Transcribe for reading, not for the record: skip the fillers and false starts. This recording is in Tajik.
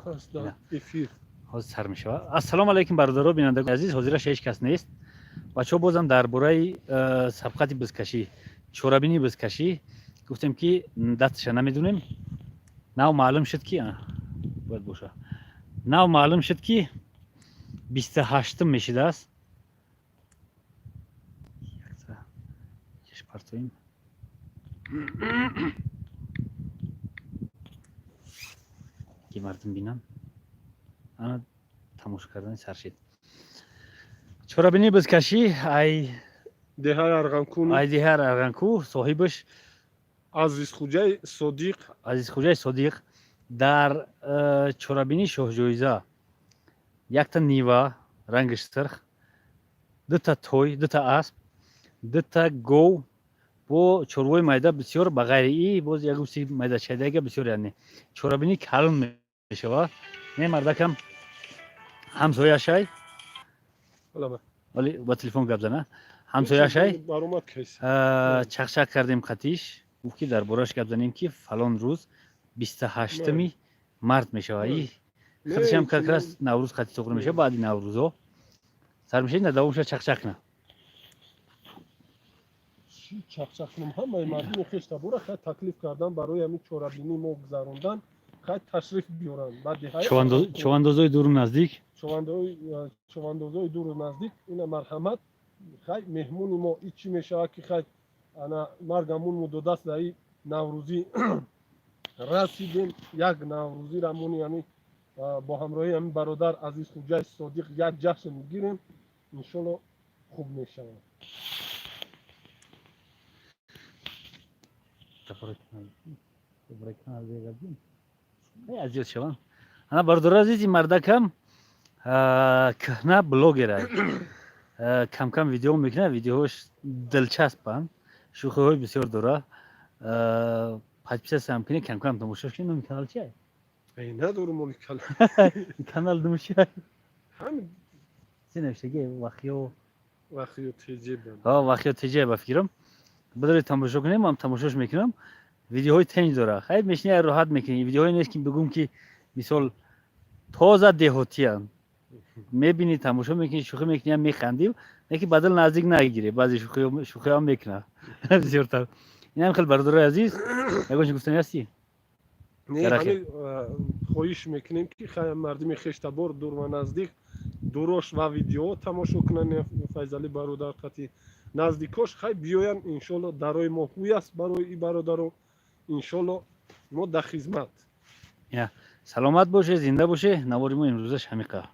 Кас дар эфир. Ҳозир сар мешавад. Ассалому алайкум, бародаро, бинандагони азиз. Ҳозираш ҳеҷ кас нест. Бачаҳо, бозам дар бораи сабқати бизкашӣ, чорабинии бизкашӣ гуфтем, ки даташа намедонем. Нав маълум шуд, ки бояд боша, нав маълум шуд, ки 28-ум мешидааст. Партоим, ки мардум бинанд. Ана, тамошо кардани сар шид. Чорабинии бизкашӣ ай деҳаи Арғанкӯ. Ай деҳаи Арғанкӯ, соҳибаш Азизхуҷаи Содиқ. Азизхуҷаи Содиқ. Дар чорабинии шоҳҷоиза якта Нива рангиш сирх, дута той, дута асп, дута гов бо чорвои майда бисёр, ба ғайри и боз ягуси майдачайдага бисёр, яъне чорабинии калон мешавад. Не, мардакам ҳамсояшай, вале ба телефон гап зана. Ҳамсояшай, чақчақ кардем қатиш, гуфт, ки дар борааш гап занем, ки фалон рӯз, 28-уми март мешавад. И худашам как раз Наврӯз қати тоғри мешавад. Баъди Наврӯзо сар мешавад. На, давом шуд, чақчақ кна. Чақчақ кунам? Ҳамаи мардуми хештабора хай таклиф кардан барои ҳамин чорабинӣ мо гузарондан, хай ташриф биёранд ба деҳаи. Човандозои дуру наздик. Човандозои дуру наздик, ина марҳамат, хай меҳмони мо. И чӣ мешавад, ки хай ана маргамун мудодаст, даи наврӯзӣ расидем, як наврӯзира муни ҳами бо ҳамроҳии ҳамин бародар Азизхуҷаи Содиқ як ҷашн гирем, иншолло хуб мешавад. Азиёт шаванд. Ана, бародари азиз, ин мардакам кӯҳна блогера, камкам видео мекунад, видеоҳош дилчаспанд, шӯхиҳои бисёр дора. Подписаться ам кунед, камкам тамошош кунед. Номи канал чи? Надорум оли канал. Канал номи чи? Чи навиштаги? Вахё. Вахё ТЖ. Вахё ТЖ, ба фикрам. Бидоред, тамошо кунем. Ман тамошош мекунам, видеоҳои тенҷ дора. Хайр, мешини, роҳат мекунӣ. Видеоҳое нест, ки бигӯм, ки мисол тоза деҳотиянд. Мебинӣ, тамошо мекунӣ, шӯхӣ мекунӣ, механдӣ, лекин ба дил наздик нагирӣ. Баъзе шӯхиҳам мекунад бисёртар. Инам хел, бародарои азиз, ягон чи гуфтани ҳастӣ? Хоҳиш мекунем, ки мардуми хештабор дур ва наздик дурош ва видеоҳо тамошо кунанд. Файзалӣ бародар қати наздикош хай биёянд, иншолло. Дарои мо ҳуй аст барои и бародаро, иншолло, мо дар хизмат. Саломат боше, зинда боше. Навори мо имрӯзаш ҳамиқа.